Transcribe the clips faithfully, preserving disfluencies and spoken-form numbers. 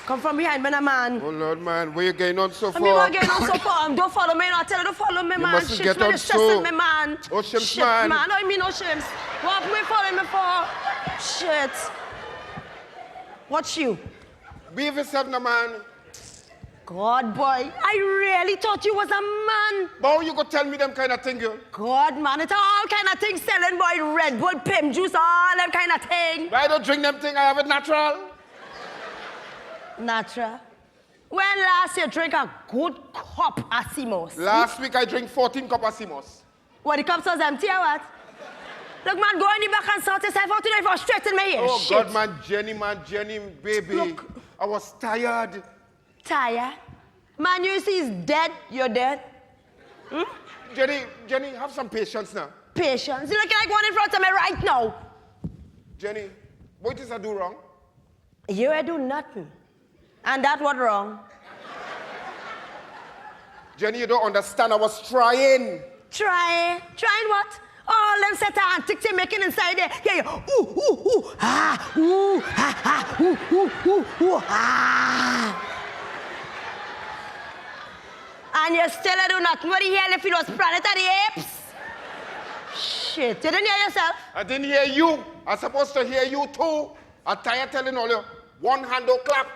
Come from behind me, man. Oh Lord, man, where you getting on so far? I mean, where you getting on so far? Um, don't follow me, no, I tell you, don't follow me, man. You mustn't get on so. Shit, man, you're stressing me, man. Oh, Shims, man. Shit, man, I mean, oh, Shims. What are you following me for? Shit. Watch you. Behave yourself, no, man. God, boy, I really thought you was a man. But how you go tell me them kind of thing, girl? God, man, it's all kind of things selling, boy. Red Bull, pim juice, all them kind of thing. But I don't drink them thing. I have it natural. Natural. When last you drink a good cup of Simos? Last week I drink fourteen cup of Simos. What, the cups was empty or what? Look, man, go in the back and sort yourself out today for stressing me here. Oh, shit. God, man, Jenny, man, Jenny, baby. Look. I was tired. Tired? Man, you see he's dead, you're dead. Hmm? Jenny, Jenny, have some patience now. Patience? You look like one in front of me right now. Jenny, what is I do wrong? You do nothing. And that was wrong. Jenny, you don't understand. I was trying. Try? Trying what? All them set of antics you're making inside there. Yeah, yeah. Ooh, ooh, ooh. Ah, ooh, ha, ha, ooh, ooh, ooh, ooh, ah. And you still do not know the hell if it was Planet of the Apes. Shit, you didn't hear yourself? I didn't hear you. I supposed to hear you too. I tired telling all you. One hand don't clap.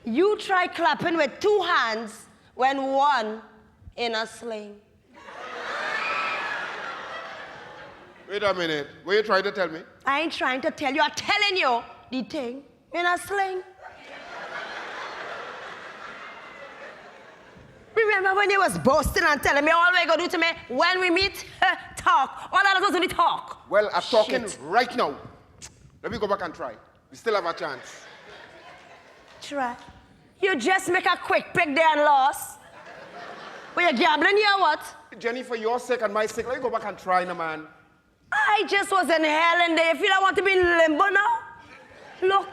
You try clapping with two hands when one in a sling. Wait a minute. What you trying to tell me? I ain't trying to tell you. I'm telling you the thing in a sling. Remember when you was boasting and telling me all we gonna do to me when we meet? Talk. All I was only talk. Well, I'm talking right now. Let me go back and try. We still have a chance. Try. You just make a quick pick there and lost. But you're gambling here, what? Jenny, for your sake and my sake, let me go back and try, no, man. I just was in hell and there. You feel I want to be in limbo now? Look.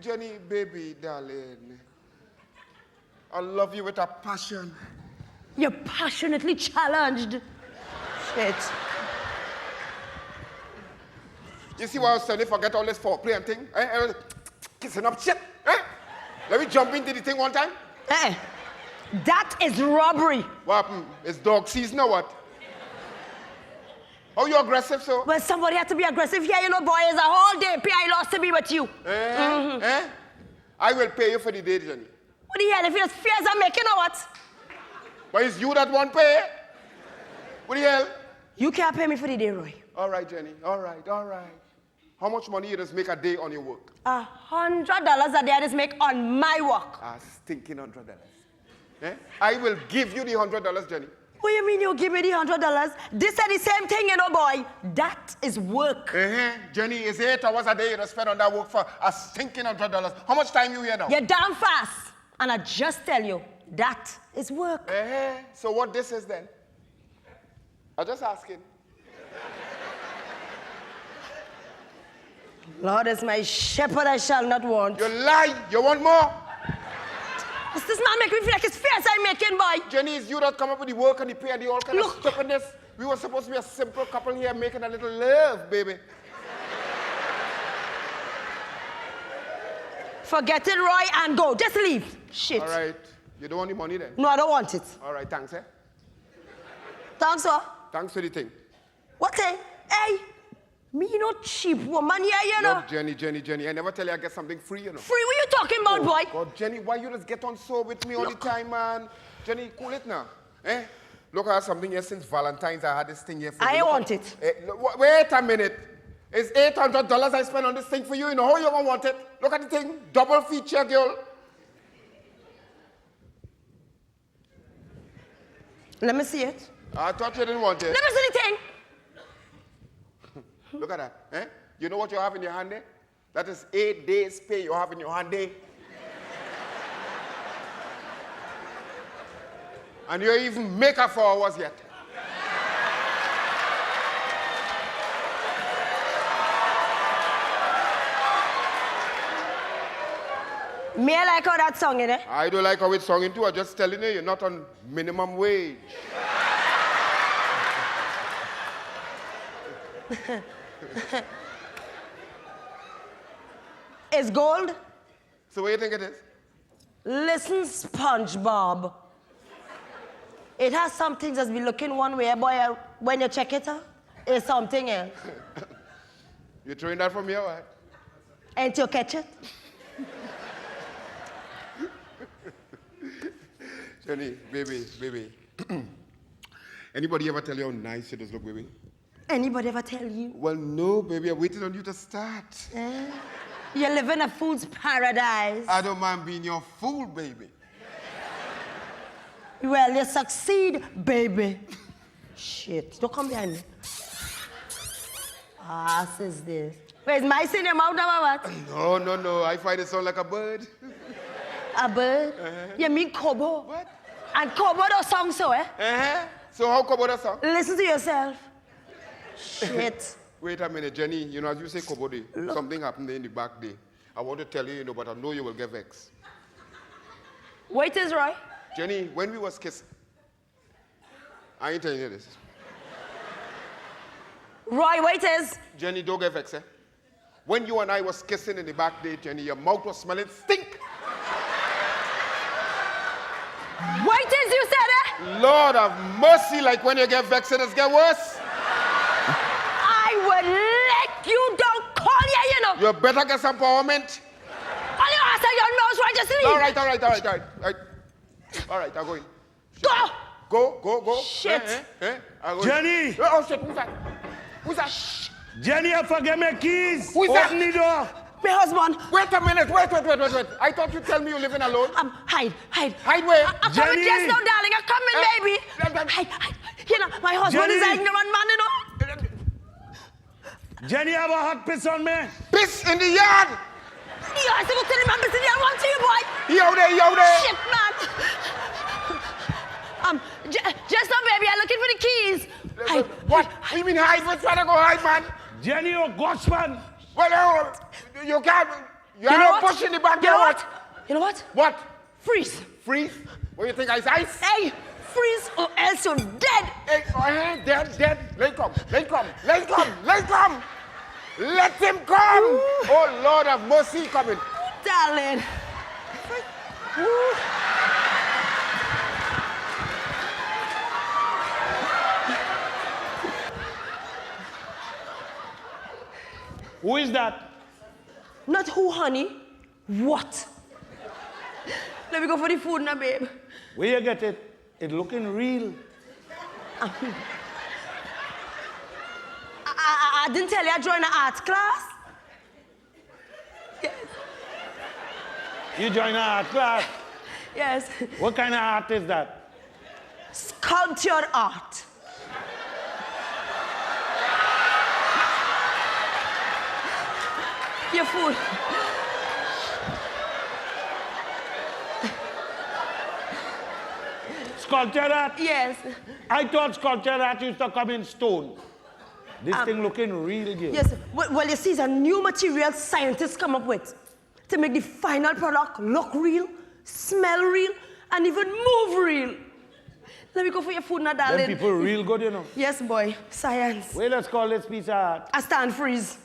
Jenny, baby, darling. I love you with a passion. You're passionately challenged. Shit. You see why I was telling you forget all this foreplay and thing? Eh? Eh, kissing up shit. Eh? Let me jump into the thing one time. Eh, eh. That is robbery. What happened? It's dog season or what? How you aggressive so? Well, somebody had to be aggressive here, you know, boy. It's a whole day pay I lost to be with you. Eh? Mm-hmm. Eh? I will pay you for the day, Jenny. What the hell? If it's fears I'm making or what? But it's you that won't pay. What the hell? You can't pay me for the day, Roy. All right, Jenny. All right, all right. How much money you just make a day on your work? A hundred dollars a day I just make on my work. A stinking hundred dollars. Eh? I will give you the hundred dollars, Jenny. What you mean you give me the hundred dollars? This is the same thing, you know, boy. That is work. Uh-huh. Jenny, is eight hours a day you spend on that work for a stinking hundred dollars. How much time you here now? You're damn fast. And I just tell you, that is work. Uh-huh. So what this is then? I'm just asking. Lord is my shepherd, I shall not want. You lie. You want more? Does this man make me feel like it's fears I'm making, boy? Jenny, is you that come up with the work and the pay and the all kind of stupidness? Look. We were supposed to be a simple couple here making a little love, baby. Forget it, Roy, and go. Just leave. Shit. All right. You don't want the money then? No, I don't want it. All right, thanks, eh? Thanks, sir. Thanks for the thing. What thing? Hey, me no cheap woman here, you know. Look, Jenny, Jenny, Jenny, I never tell you I get something free, you know. Free? What you talking about, boy? Oh, God, Jenny, why you just get on so with me all the time, man? Look. Jenny, cool it now, eh? Look, I have something here since Valentine's. I had this thing here for you. I want it. Eh, look, wa-, wait a minute. It's eight hundred dollars I spent on this thing for you. You know how you gonna want it? Look at the thing. Double feature, girl. Let me see it. I thought you didn't want it. Let me see the thing. Look at that. Eh? You know what you have in your hand there? That is eight days' pay you have in your hand there. And you even make up for hours yet. Me, I like how that song, you know? I do like how it's sung too. I'm just telling you, you're not on minimum wage. It's gold. So what do you think it is? Listen, SpongeBob. It has some things that's been looking one way, boy, uh, when you check it, uh, it's something else. You throwing that for me or what? Ain't you catch it? Jenny, baby, baby. Anybody ever tell you how nice you just look, baby? Anybody ever tell you? Well, no, baby, I waited on you to start. Eh? You live in a fool's paradise. I don't mind being your fool, baby. Well, you succeed, baby. Shit, don't come behind me. Ah, says this. Where's my senior mouth now, what? No, no, no. I find it sound like a bird. A bird? Uh-huh. You mean kobo? What? And kobo don't sound so, eh? Uh-huh. So how kobo don't sound? Listen to yourself. Shit. Wait a minute, Jenny. You know, as you say kobo dey, something happened there in the back there. I want to tell you, you know, but I know you will get vexed. Waiters, Roy. Jenny, when we was kiss-, I ain't telling you this. Roy, waiters. Jenny, don't get vexed, eh? When you and I was kissing in the back there, Jenny, your mouth was smelling stink. Waiters, you said, eh? Lord have mercy, like, when you get vexed, it get worse. I will let you down, call you, you know. You better get some empowerment. All you ask, your nose right, just leave. All right, all right, all right, all right. All right, all right, I'll go in. Go! Go, go, go. Shit. Eh, eh, eh. I'll go in. Jenny! Eh, oh, shit, who's that? Who's that? Jenny, I forget my keys. Who is that? Open the door. My husband. Wait a minute. Wait, wait, wait, wait, wait. I thought you tell me you're living alone. Um, hide, hide. Hide where? I, I'm coming. Jenny! Just now, darling. I'm coming, eh, baby. Eh, eh. Hide, hide. You know, my husband is an ignorant man, you know. Jenny! Jenny have a hot piss on me. Piss in the yard. You are supposed to tell him I'm missing the other one to you, boy. Yo there, yo there. Shit, man. Um, J-, Jester, baby, I'm looking for the keys. Hide. What? What do you mean hide? What's trying to go hide, man? Jenny, oh gosh, man. Well, uh, you can't. You know what? Pushing the back door. You know what? You know what? What? Freeze. Freeze? What, you think ice ice? Hey, freeze or else you're dead. Hey, oh, eh, dead, dead. Let him come. Let him come. Let him come. Let him come. Ooh. Oh, Lord have mercy, coming. Darling. Ooh. Who is that? Not who, honey. What? Let me go for the food now, babe. Where you get it? It looking real. I, I, I, I didn't tell you I joined an art class? Yes. You join an art class? Yes. What kind of art is that? Sculpture art. You fool. Sculpture art? Yes. I thought sculpture art used to come in stone. This, um, thing looking real good. Yes. Well, well, you see, it's a new material scientists come up with to make the final product look real, smell real, and even move real. Let me go for your food now, darling. Them people real good, you know. Yes, boy. Science. Well, let's call this piece of art. A stand freeze.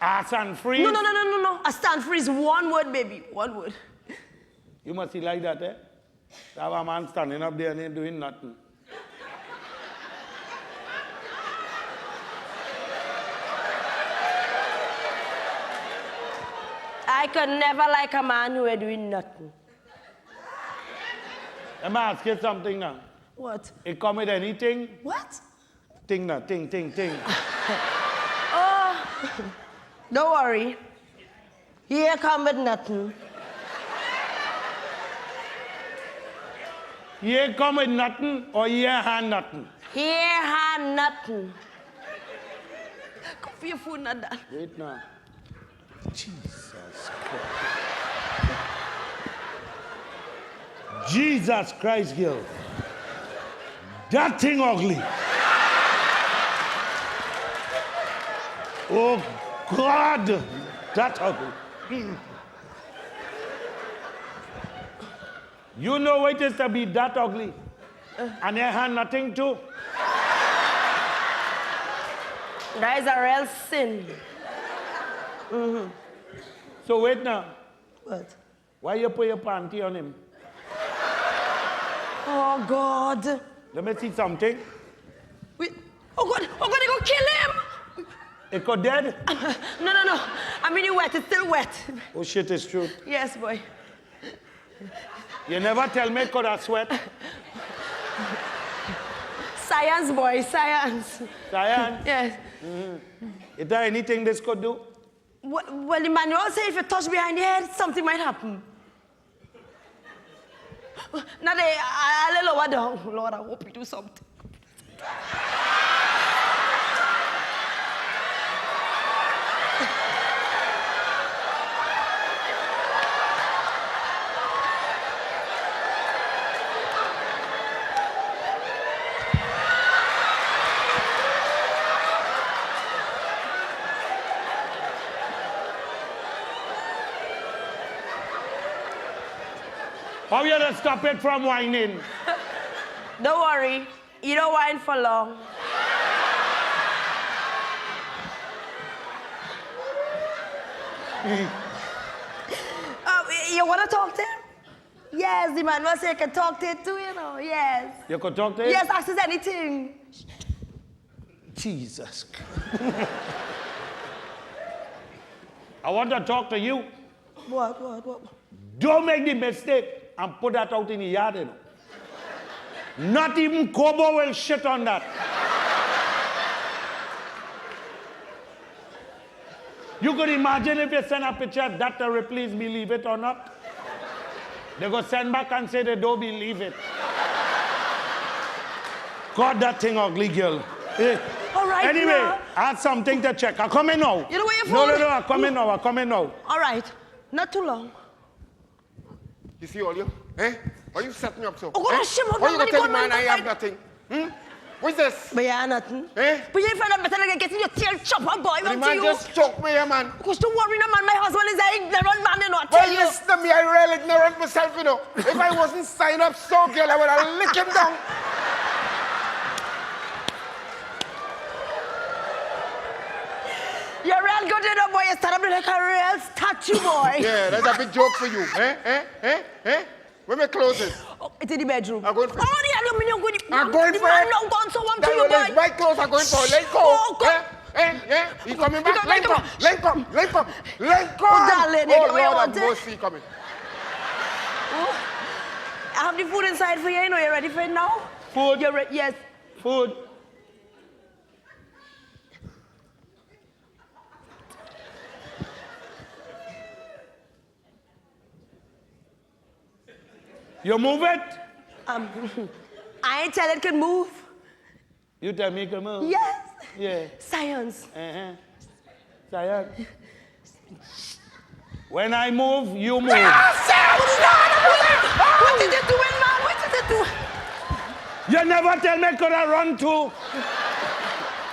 A stand freeze? No, no, no, no, no, no. A stand freeze. One word, baby. One word. You must be like that, eh? That one man standing up there and ain't doing nothing. I could never like a man who ain't doing nothing. Let me ask you something now. What? It come with anything? What? Ting na, ting, ting, ting. Oh, don't worry. Here come with nothing. Here come with nothing or here hand nothing? Here hand nothing. Come for your food, Nada. Wait now. Jesus Christ. Jesus Christ, girl. That thing ugly. Oh God, that ugly. Mm. You know what it is to be that ugly? And I had nothing to. That is a real sin. Mm-hmm. So wait now. What? Why you put your panty on him? Oh God. Let me see something. Wait. Oh God, oh God, it go kill him. It go dead? No, no, no. I mean, it wet, it's still wet. Oh shit, it's true. Yes, boy. You never tell me could I sweat. Science, boy, science. Science? Yes. Mm-hmm. Is there anything this could do? Well, well, Emmanuel say if you touch behind the head, something might happen. Now they, I, I, Lord, I hope you do something. How you gonna stop it from whining? Don't worry, you don't whine for long. Oh, you wanna talk to him? Yes, the man was say you can talk to it too, you know, yes. You could talk to it? Yes, ask us anything. Jesus. I want to talk to you. What, what, what? Don't make the mistake and put that out in the yard, you know. Not even Kobo will shit on that. You could imagine if you send a picture, doctor will please believe it or not. They go send back and say they don't believe it. God, that thing ugly, girl. Eh. All right, anyway, now. I had something to check. I come in now. You know where your phone? No, no, no, I come in now, I come in now. All right, not too long. You see all you? Eh? Why you set me up so? Oh, God, eh? Shame on you. Why you gonna tell the man I have nothing? Hmm? What's this? But you are nothing. Eh? But you find out better than getting your tail chopped off, boy. The man just choke me, yeah, man. Of course, don't worry, no, man. My husband is an ignorant man, you know, I tell you. Well, listen to me, I real ignorant myself, you know. If I wasn't signed up so, girl, I would have licked him down. You're real good, you know, boy. You stand up like a real statue, boy. Yeah, that's a big joke for you. Eh? Eh? Eh? Eh? Where my clothes is? Oh, it's in the bedroom. I'm going for it. Oh, the aluminium good. I'm going for it. No, gone so one to you, boy. My clothes are going for it. Let go. Oh, God. Eh? Eh? Eh? He coming back. Let go. Let go. Let go. Let go. Oh, darling, oh, Lord have mercy, coming. Oh, I have the food inside for you. You know, you ready for it now? Food? You're re-, yes. Food. You move it? Um, I ain't tell it can move. You tell me can move? Yes. Yeah. Science. Uh-huh. Science. When I move, you move. No, sir! No, no, no, no. What did you do, man? What did you do? You never tell me could I run too.